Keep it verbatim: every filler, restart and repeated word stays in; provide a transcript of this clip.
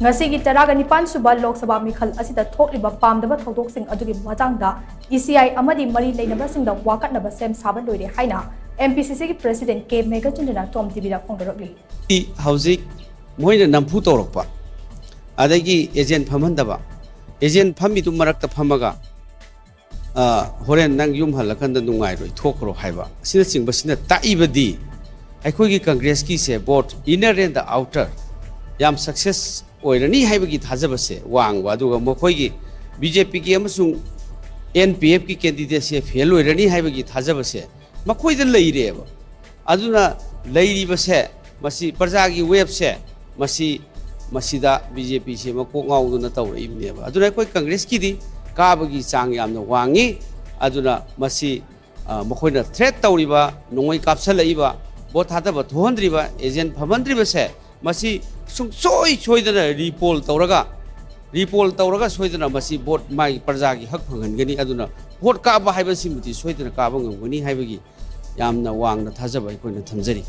ꯉꯁꯤꯒꯤ ꯇꯔꯥꯒ ꯅꯤꯄꯥꯟ ꯁꯨꯕ ꯂꯣꯛ ꯁꯚꯥ ꯃꯤꯈꯜ ꯑꯁꯤꯗ ꯊꯣꯛꯂꯤꯕ ꯄꯥꯝꯗꯕ ꯊꯧꯗꯣꯛꯁꯤꯡ ꯑꯗꯨꯒꯤ ꯃꯇꯥꯡꯗ ꯏ ꯁꯤ ꯑꯥꯏ ꯑꯃꯗꯤ ꯃꯔꯤ ꯂꯩꯅꯕꯁꯤꯡꯗ ꯋꯥꯀꯠꯅꯕ ꯁꯦꯝ ꯁꯥꯕ ꯂꯣꯏꯔꯦ ꯍꯥꯏꯅ ꯑꯦꯝ ꯄꯤ ꯁꯤ ꯁꯤꯒꯤ ꯄ꯭ꯔꯦꯁꯤꯗꯦꯟꯠ ꯀꯦ ꯃꯦꯘꯆꯟꯗ꯭ꯔꯅ ꯇꯣꯝ ꯇꯤꯚꯤꯗ ꯐꯣꯡꯗꯣꯔꯛꯂꯤ꯫ ꯍꯧꯖꯤꯛ ꯃꯣꯏꯅ ꯅꯝꯐꯨ ꯇꯧꯔꯛꯄ, ꯑꯗꯒꯤ ꯑꯦꯖꯦꯟꯠ ꯐꯝꯍꯟꯗꯕ, ꯑꯦꯖꯦꯟꯠ ꯐꯝꯃꯤꯗꯨ ꯃꯔꯛꯇ ꯐꯝꯃꯒ ꯑ, "ꯍꯣꯔꯦꯟ ꯅꯪ ꯌꯨꯝ ꯍꯜꯂꯀꯥꯟꯗ ꯅꯨꯡꯉꯥꯏꯔꯣꯏ, ꯊꯣꯛꯈ꯭ꯔꯣ" ꯍꯥꯏꯕ ꯑꯁꯤꯅꯆꯤꯡꯕꯁꯤꯅ ꯇꯥꯛꯏꯕꯗꯤ ꯑꯩꯈꯣꯏꯒꯤ ꯀꯪꯒ꯭ꯔꯦꯁꯀꯤꯁꯦ both inner and the outer ꯌꯥꯝ success ꯑꯣꯏꯔꯅꯤ ꯍꯥꯏꯕꯒꯤ ꯊꯥꯖꯕꯁꯦ ꯋꯥꯡꯕ, ꯑꯗꯨꯒ ꯃꯈꯣꯏꯒꯤ ꯕꯤ ꯖꯦ ꯄꯤꯒꯤ ꯑꯃꯁꯨꯡ ꯑꯦꯟ ꯄꯤ ꯑꯦꯐꯀꯤ candidateꯁꯦ fail ꯑꯣꯏꯔꯅꯤ ꯍꯥꯏꯕꯒꯤ ꯊꯥꯖꯕꯁꯦ ꯃꯈꯣꯏꯗ ꯂꯩꯔꯦꯕ꯫ ꯑꯗꯨꯅ ꯂꯩꯔꯤꯕꯁꯦ, ꯃꯁꯤ ꯄ꯭ꯔꯖꯥꯒꯤ ꯋꯦꯕꯁꯦ, ꯃꯁꯤ, ꯃꯁꯤꯗ ꯕꯤ ꯖꯦ ꯄꯤꯁꯦ ꯃꯀꯣꯛ ꯉꯥꯎꯗꯨꯅ ꯇꯧꯔꯛꯏꯕꯅꯦꯕ꯫ ꯑꯗꯨꯅ ꯑꯩꯈꯣꯏ ꯀꯪꯒ꯭ꯔꯦꯁꯀꯤꯗꯤ ꯀꯥꯕꯒꯤ ꯆꯥꯡ ꯌꯥꯝꯅ ꯋꯥꯡꯉꯤ꯫ ꯑꯗꯨꯅ ꯃꯁꯤ, ꯑ, ꯃꯈꯣꯏꯅ threat ꯇꯧꯔꯤꯕ, ꯅꯣꯡꯃꯩ ꯀꯥꯞꯁꯜꯂꯛꯏꯕ, ꯚꯣꯠ ꯊꯥꯗꯕ ꯊꯣꯛꯍꯟꯗ꯭ꯔꯤꯕ, ꯑꯦꯖꯦꯟꯠ ꯐꯝꯍꯟꯗ꯭ꯔꯤꯕꯁꯦ, ꯃꯁꯤ ꯁꯨꯡꯁꯣꯏ ꯁꯣꯏꯗꯅ recall ꯇꯧꯔꯒ, recall ꯇꯧꯔꯒ ꯁꯣꯏꯗꯅ ꯃꯁꯤ ꯚꯣꯠ, ꯃꯥꯒꯤ ꯄ꯭ꯔꯖꯥꯒꯤ ꯍꯛ ꯐꯪꯍꯟꯒꯅꯤ꯫ ꯑꯗꯨꯅ ꯚꯣꯠ ꯀꯥꯕ ꯍꯥꯏꯕꯁꯤꯃꯗꯤ ꯁꯣꯏꯗꯅ ꯀꯥꯕ ꯉꯝꯒꯅꯤ ꯍꯥꯏꯕꯒꯤ ꯌꯥꯝꯅ ꯋꯥꯡꯅ ꯊꯥꯖꯕ ꯑꯩꯈꯣꯏꯅ ꯊꯝꯖꯔꯤ꯫